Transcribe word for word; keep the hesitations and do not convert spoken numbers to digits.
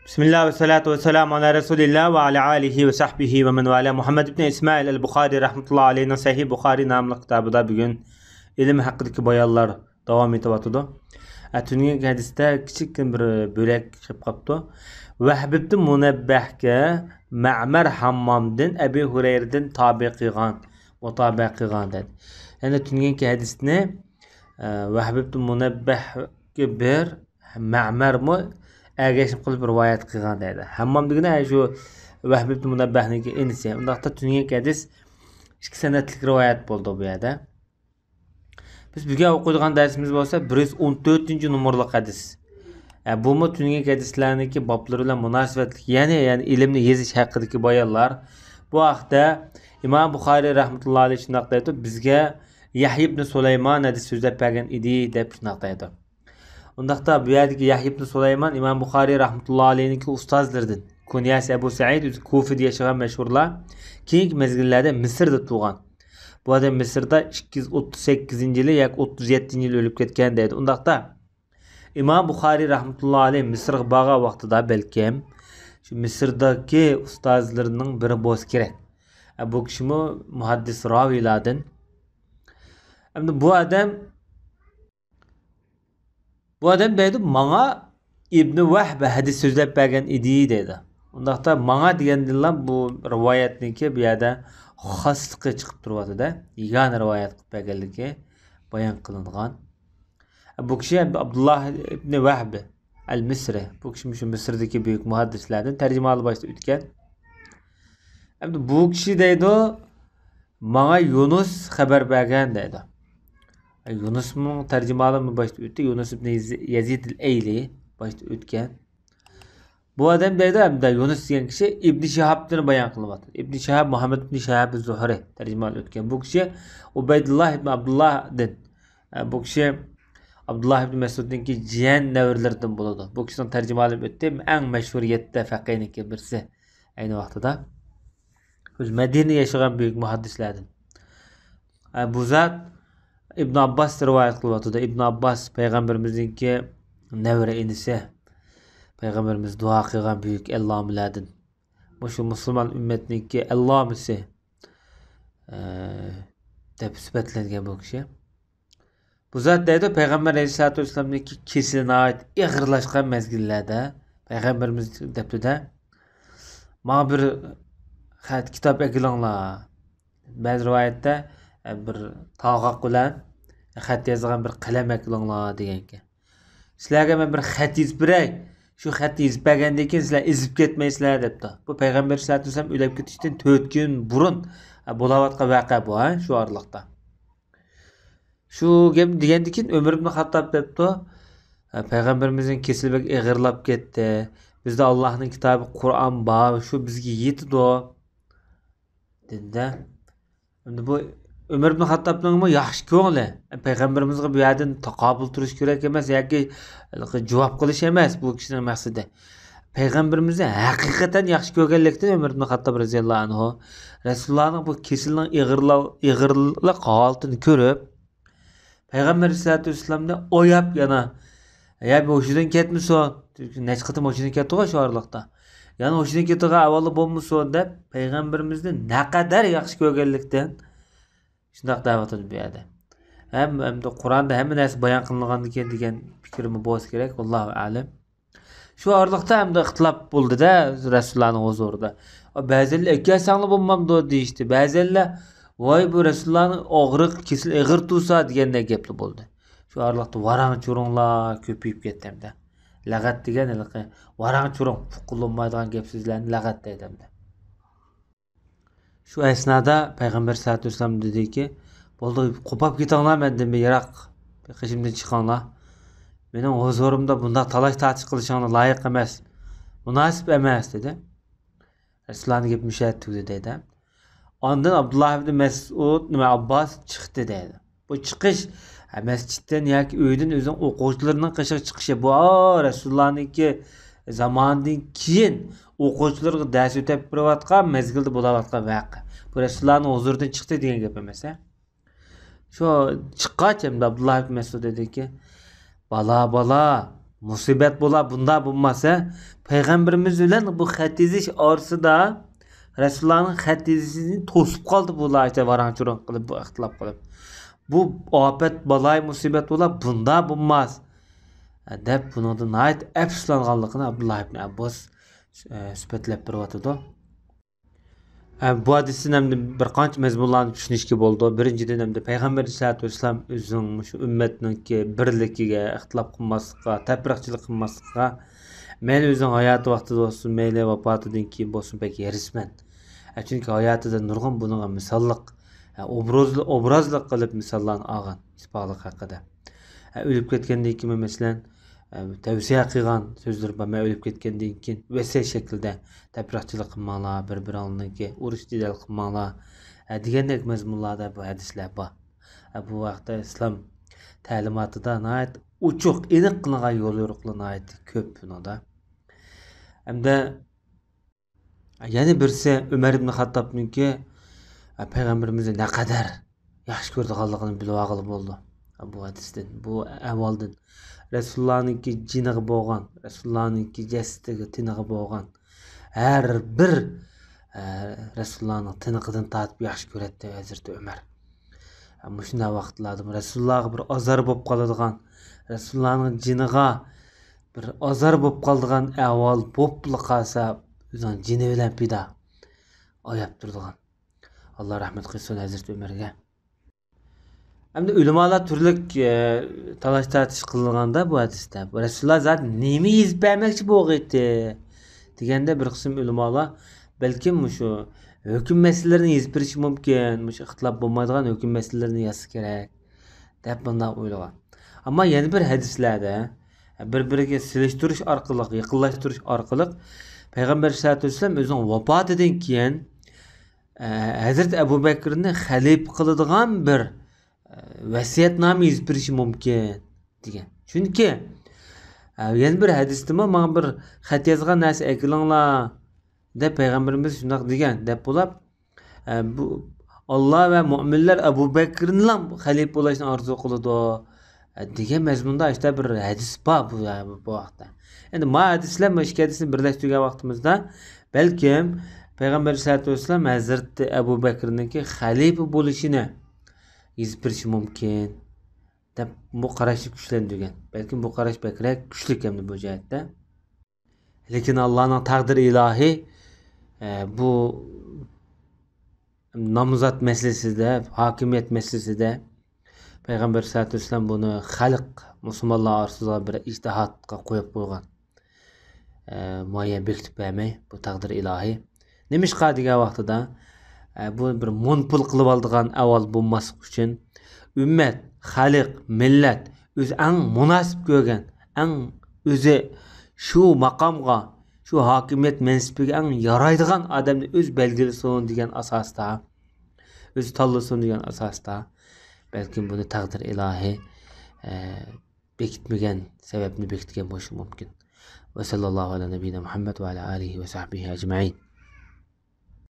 بىسمىللا ۋەسسالاتۇ ۋەسسالامۇ ئالا رەسۇلىللا ۋە ئالا ئالىھى ۋە سەھبىھى ۋە مەن ۋالا. مۇھەممەد ئىبنى ئىسمائىل ئەل بۇخارى رەھمەتۇللا ئەلەيھىنىڭ سەھىھ بۇخارى ناملىق كىتابىدا بۈگۈن ئىلىم ھەققىدىكى بايانلار داۋام ئېتىۋاتىدۇ. ئە، تۈنۈگۈنكى ھەدىستە كىچىككىنە بىر بۆلەك كېلىپ قاپتۇ. ۋەھب ئىبنى مۇنەببەھكە مەمەر ھاممامدىن، ئەبى ھۇرەيرىدىن تابىئ قىلغان، مۇتابىئە قىلغان دېدى. يەنى تۈنۈگۈنكى ھەدىسنى، ئە، ۋەھب ئىبنى مۇنەببەھكە بىر، مەمەرمۇ ئەگەشمە قىلىپ رىۋايەت قىلغان دەيدۇ. ھەممام دېگىنى شۇ ۋەھب ئىبنى مۇنەببەھنىڭكى ئىنىسى. ئۇنداقتا تۈنۈگۈنكى ھەدىس ئىككى سەنەدلىك رىۋايەت بولدى بۇ يەردە. بىز بۈگۈن ئوقۇيدىغان دەرسىمىز بولسا بىر يۈز ئون تۆتىنچى نومۇرلۇق ھەدىس. ئە، بۇمۇ تۈنۈگۈنكى ھەدىسلەرنىڭكى بابلىرى بىلەن مۇناسىۋەتلىك، يەنى، يەنى ئىلىمنى يېزىش ھەققىدىكى بايانلار. بۇ ھەقتە ئىمام بۇخارىي رەھمەتۇللا ئەلەيھ شۇنداق دەيدۇ، بىزگە يەھيا ئىبنى سۇلايمان ھەدىس سۆزلەپ بەرگەن ئىدى، دەپ شۇنداق دەيدۇ. ئۇنداقتا بۇ يەردىكى يەھيا ئىبنى سۇلايمان ئىمام بۇخارىي رەھمەتۇللا ئەلەيھنىڭكى ئۇستازلىرىدىن. كۇنيەسى ئەبۇ سەئىد، ئۆزى كۇفىدا ياشىغان مەشھۇرلار. كېيىنكى مەزگىللەردە مىسىردا تۇغان. بۇ ئادەم مىسىردا ئىككى يۈز ئوتتۇز سەككىزىنچى يىلى ياكى ئوتتۇز يەتتىنچى يىلى ئۆلۈپ كەتكەن دەيدۇ. ئۇنداقتا ئىمام بۇخارىي رەھمەتۇللا ئەلەيھ مىسىرغا بارغان ۋاقتىدا بەلكىم شۇ مىسىردىكى ئۇستازلىرىنىڭ بىرى بولسا كېرەك. ئە، بۇ كىشىمۇ مۇھەددىس راۋىيلاردىن. ئەمدى بۇ ئادەم، بۇ ئادەم دەيدۇ، ماڭا ئىبنى ۋەھب ھەدىس سۆزلەپ بەرگەن ئىدى دەيدۇ. ئۇنداقتا ماڭا دېگەندىنلا بۇ رىۋايەتنىڭكى بۇ يەردە خاسلىقى چىقىپ تۇرۇۋاتىدۇ. يېگانە رىۋايەت قىلىپ بەرگەنلىكى بايان قىلىنغان. بۇ كىشى ئابدۇللا ئىبنى ۋەھب ئەل مىسرى. بۇ كىشى شۇ مىسىردىكى بۈيۈك مۇھەددىسلەردىن، تەرجىمىھالى باشتا ئۆتكەن. ئەمدى بۇ كىشى دەيدۇ، ماڭا يۇنۇس خەۋەر بەرگەن دەيدۇ. يۇنۇسمۇ تەرجىمىھالى باشتا ئۆتتى. يۇنۇس ئىبنى يەزىد ئەل ئەيلى باشتا ئۆتكەن. بۇ ئادەم دەيدۇ، ئەمدى يۇنۇس دېگەن كىشى ئىبنى شىھابتىن بايان قىلىۋاتىدۇ. ئىبنى شىھاب، مۇھەممەد ئىبنى شىھاب زۇھرى تەرجىمىھالى ئۆتكەن. بۇ كىشى ئۇبەيدۇللا ئىبنى ئابدۇللاھدىن. ئە، بۇ كىشى ئابدۇللا ئىبنى مەسئۇدنىڭكى جىيەن نەۋرىلىرىدىن بولىدۇ. بۇ كىشىنىڭ تەرجىمىھالى ئۆتتى. ئەڭ مەشھۇر يەتتە فەقىھنىڭكى بىرسى ئەينى ۋاقتىدا. ئۆزى مەدىنىدە ياشىغان بۈيۈك مۇھەددىسلەردىن. ئە، بۇ زات ئىبن ئابباس رىۋايەت قىلىۋاتىدۇ. ئىبن ئابباس پەيغەمبىرىمىزنىڭكى نەۋرە ئىنىسى. پەيغەمبىرىمىز دۇئا قىلغان بۈيۈك ئەللامىلەردىن. مۇشۇ مۇسۇلمان ئۈممەتنىڭكى ئەللامىسى، ئە، دەپ سۈپەتلەنگەن بۇ كىشى. بۇ زات دەيدۇ، پەيغەمبەر ئەلەيھىسسالاتۇ ۋەسسالامنىڭكى كېسىلى ناھايىتى ئېغىرلاشقان مەزگىللەردە پەيغەمبىرىمىز دەپتۇ-دە، ماڭا بىر خەت كىتاب ئەكېلىڭلار. بەزى رىۋايەتتە، ئە، بىر تاغاق بىلەن خەت يازىدىغان بىر قەلەم ئەكېلىڭلار دېگەنكەن. سىلەرگە مەن بىر خەت يېزىپ بېرەي. شۇ خەتنى يېزىپ بەرگەندىن كېيىن سىلەر ئېزىپ كەتمەيسىلەر دەپتۇ. بۇ پەيغەمبەر ئەلەيھىسسالاتۇ ۋەسسالام ئۆلۈپ كېتىشتىن تۆت كۈن بۇرۇن، ئە، بولاۋاتقان ۋەقە بۇ، ھە، شۇ ئارىلىقتا. شۇ گەپنى دېگەندىن كېيىن ئۆمەر ئىبن خاتتاب دەپتۇ، پەيغەمبىرىمىزنىڭ كېسىلى بەك ئېغىرلاپ كەتتى. بىزدە ئاللاھنىڭ كىتابى قۇرئان بار، شۇ بىزگە يېتىدۇ، دېدى-دە. ئەمدى بۇ ئۆمەر ئىبن خاتتابنىڭمۇ ياخشى كۆڭلى. پەيغەمبىرىمىزگە بۇ يەردىن تاقابىل تۇرۇش كېرەك ئەمەس ياكى جاۋاب قىلىش ئەمەس بۇ كىشىنىڭ مەقسىتى. پەيغەمبىرىمىزنى ھەقىقەتەن ياخشى كۆرگەنلىكتىن ئۆمەر ئىبن خاتتاب رەزىياللاھۇ ئەنھۇ رەسۇلۇللانىڭ بۇ كېسىلىنىڭ ئېغىرلا-، ئېغىرلىق ھالىتىنى كۆرۈپ، پەيغەمبەر ئەلەيھىسسالاتۇ ۋەسسالامنى ئوياپ يەنە، يا بۇ ھوشىدىن كەتمىسۇن، نەچچە قېتىم ھوشىدىن كەتتىغۇ شۇ ئارىلىقتا، يەنە ھوشىدىن كېتىدىغان ئەھۋالدا بولمىسۇن دەپ، پەيغەمبىرىمىزنى نەقەدەر ياخشى كۆرگەنلىكتىن، شۇنداق دەۋاتىدۇ بۇ يەردە. ھەم، ھەمدە قۇرئاندا ھەممە نەرسە بايان قىلىنغاندىكىن دېگەن پىكرىمۇ بولسا كېرەك، ۋاللاھۇ ئەلەم. شۇ ئارىلىقتا ھەمدە ئىختىلاپ بولدى-دە رەسۇلۇللانىڭ ھۇزۇرىدا. بەزىلەر ئەكەلسەڭلار بولمامدۇ دېيىشتى. بەزىلەر ۋاي بۇ رەسۇلۇللانىڭ ئاغرىق، كېسىلى ئېغىر تۇرسا دېگەندەك گەپلەر بولدى. شۇ ئارىلىقتا ۋاراڭ-چۇرۇڭلار كۆپىيىپ كەتتى ھەمدە. لەغەت دېگەن ھېلىقى ۋاراڭ-چۇرۇڭ، پۇققىلىنمايدىغان گەپ-سۆزلەرنى لەغەت دەيدۇ ھەمدە. شۇ ئەسنادا پەيغەمبەر سەللەللاھۇ ئەلەيھى ۋەسەللەم دېدىكى، بولدى، قوپاپ كېتىڭلار مەندىن بىر يىراق، قېشىمدىن چىقىڭلار. مېنىڭ ھۇزۇرۇمدا بۇنداق تالاش-تارتىش قىلىشىڭلار لايىق ئەمەس، مۇناسىپ ئەمەس، دېدى. رەسۇلۇللانىڭ گېپى مۇشۇ يەردە تۈگىدى دەيدۇ. ئاندىن ئابدۇللا ئىبنى مەسئۇد، نېمە، ئابباس چىقتى دەيدۇ. بۇ چىقىش، ھە، مەسچىتتىن ياكى ئۆيدىن ئۆزىنىڭ ئوقۇغۇچىلىرىنىڭ قېشىغا چىقىشى، بۇ، ئا، رەسۇلۇللانىڭكى زامانىدىن كېيىن ئوقۇغۇچىلىرىغا دەرس ئۆتەپ بېرىۋاتقان مەزگىلدە بولۇۋاتقان ۋەقە. بۇ رەسۇلۇللانىڭ ھۇزۇرىدىن چىقتى دېگەن گەپ ئەمەس، ھە. شۇ چىققاچ ئەمدى ئابدۇللا ئىبنى مەسئۇد دېدىكى، بالا، بالا، مۇسىبەت بولا، بۇنداق بولماس، ھە. پەيغەمبىرىمىز بىلەن بۇ خەت يېزىش ئارىسىدا رەسۇلۇللانىڭ خەت يېزىشىنى توسۇپ قالدى بۇلار، ئىشتە ۋاراڭ-چۇرۇڭ قىلىپ، بۇ ئىختىلاپ قىلىپ. بۇ ئاپەت، بالايىن، مۇسىبەت بولا، بۇنداق بولماس، دەپ بۇنىڭدىن ناھايىتى ئەپسۇسلانغانلىقىنى ئابدۇللا ئىبن ئابباس، ئە، سۈپەتلەپ بېرىۋاتىدۇ. ئە، بۇ ھەدىستىن ئەمدى بىر قانچە مەزمۇنلارنى چۈشىنىشكە بولىدۇ. بىرىنچىدىن، ئەمدى پەيغەمبەر ئەلەيھىسسالاتۇ ۋەسسالام ئۆزىنىڭ مۇشۇ ئۈممەتنىڭكى بىرلىكىگە، ئىختىلاپ قىلماسلىققا، تەپرىقىچىلىك قىلماسلىققا، مەيلى ئۆزىنىڭ ھاياتى ۋاقتىدا بولسۇن، مەيلى ۋاپاتىدىن كېيىن بولسۇن، بەك ھېرىسمەن. ئە، چۈنكى ھاياتىدا نۇرغۇن بۇنىڭغا مىساللىق، ئە، ئوبرازلىق، ئوبرازلىق قىلىپ مىساللارنى ئالغان شىپالىق ھەققىدە. ئە، ئۆلۈپ كەتكەندىن كېيىنمۇ، مەسىلەن، ئە، تەۋسىيە قىلغان سۆزلىرى بار، مەن ئۆلۈپ كەتكەندىن كېيىن ۋەسىيەت شەكلىدە تەپرىقىچىلىك قىلماڭلار، بىر-بىرىڭلارنىڭكى ئۇرۇش جېدەل قىلماڭلار، ئە، دېگەندەك مەزمۇنلاردا بۇ ھەدىسلەر بار. ئە، بۇ ھەقتە ئىسلام تەلىماتىدا ناھايىتى ئوچۇق، ئېنىق قىلىنغان يول يورۇقلار ناھايىتى كۆپ بۇنىڭدا. ھەمدە يەنە بىرسى ئۆمەر ئىبن خەتتابنىڭكى، ئە، پەيغەمبىرىمىزنى نەقەدەر ياخشى كۆرىدىغانلىقىنى بىلىۋالغىلى بولىدۇ. بۇ ھەدىستىن، بۇ ئەھۋالدىن. رەسۇلۇللانىڭكى جېنىغا بولغان، رەسۇلۇللانىڭكى جەسىتىگە، تېنىغا بولغان ھەر بىر، ئە، رەسۇلۇللانىڭ تىنىقىدىن تارتىپ ياخشى كۆرەتتى ھەزرىتى ئۆمەر. ئە، مۇشۇنداق ۋاقىتلاردىمۇ رەسۇلۇللاغا بىر ئازار بولۇپ قالىدىغان، رەسۇلۇللانىڭ جېنىغا بىر ئازار بولۇپ قالىدىغان ئەھۋال بولۇپلا قالسا، ئۆزىنىڭ جېنى بىلەن پىدا، ئاياپ تۇرىدىغان. ئاللا رەھمەت قىلسۇن ھەزرىتى ئۆمەرگە. ئەمدى ئۆلىمالار تۈرلۈك، ئە، تالاش-تارتىش قىلىنغاندا بۇ ھەدىستە، رەسۇلۇللا زادى نېمە يېزىپ بەرمەكچى بولغىيتتى دېگەندە، بىر قىسىم ئۆلىمالار، بەلكىم مۇشۇ ھۆكۈم مەسىلىلىرىنى يېزىپ بېرىشى مۇمكىن، مۇشۇ ئىختىلاپ بولمايدىغان ھۆكۈم مەسىلىلىرىنى يازسا كېرەك، دەپ مۇنداق ئويلىغان. ئەمما يەنە بىر ھەدىسلەردە بىر-بىرىگە سېلىشتۇرۇش ئارقىلىق، يېقىنلاشتۇرۇش ئارقىلىق پەيغەمبەر ئەلەيھىسسالاتۇ ۋەسسالام ئۆزىنىڭ ۋاپاتىدىن كېيىن، ئە، ھەزرىتى ئەبۇ بەكرىنى خەلىپە قىلىدىغان بىر، ئە، ۋەسىيەتنامە يېزىپ بېرىشى مۇمكىن دېگەن. چۈنكى، ئە، يەنە بىر ھەدىستىمۇ ماڭا بىر خەت يازغان نەرسە ئەكېلىڭلار دەپ پەيغەمبىرىمىز شۇنداق دېگەن دەپ بولۇپ، ئە، بۇ، ئاللا ۋە مۆمىنلەر ئەبۇ بەكرىنىلا خەلىپە بولۇشنى ئارزۇ قىلىدۇ، ئە، دېگەن مەزمۇندا ئىشتە بىر ھەدىس بار بۇ، بۇ ھەقتە. ئەمدى ما ھەدىسلەر، ما ئىككى ھەدىسنى بىرلەشتۈرگەن ۋاقتىمىزدا، بەلكىم پەيغەمبەر ئەلەيھىسسالاتۇ ۋەسسالام ھەزرىتى ئەبۇ بەكرىنىڭكى خەلىپە بولۇشىنى يېزىپ بېرىشى مۇمكىن، دەپ بۇ قاراشنى كۈچلەندۈرگەن. بەلكىم بۇ قاراش بەكرەك كۈچلۈك ئەمدى بۇ جەھەتتە. لېكىن ئاللانىڭ تەقدىر ئىلاھى، ئە، بۇ نامزات مەسىلىسىدە، ھاكىمىيەت مەسىلىسىدە پەيغەمبەر سەللەللاھۇ ئەلەيھى ۋەسەللەم بۇنى خەلق، مۇسۇلمانلار ئارىسىدا بىر ئىجتىھادقا قويۇپ قويغان. ئە، مۇئەييەن بېكىتىپ بەرمەي، بۇ تەقدىر ئىلاھى. نېمىشقا دېگەن ۋاقتىدا، ئە، بۇ بىر مونوپول قىلىۋالىدىغان ئەھۋال بولماسلىق ئۈچۈن، ئۈممەت، خەلق، مىللەت ئۆزى ئەڭ مۇناسىپ كۆرگەن، ئەڭ ئۆزى شۇ ماقامغا، شۇ ھاكىمىيەت مەنسىپىگە ئەڭ يارايدىغان ئادەمنى ئۆزى بەلگىلىسۇن دېگەن ئاساستا، ئۆزى تاللىسۇن دېگەن ئاساستا، بەلكىم بۇنى تەقدىر ئىلاھى، ئە، بېكىتمىگەن، سەۋەبنى بېكىتكەن بولۇشى مۇمكىن. ۋە سەللەللاھۇ ئەلا نەبىييىنا مۇھەممەد ۋە ئەلا ئالىھى ۋە سەھبىھى ئەجمەئىن.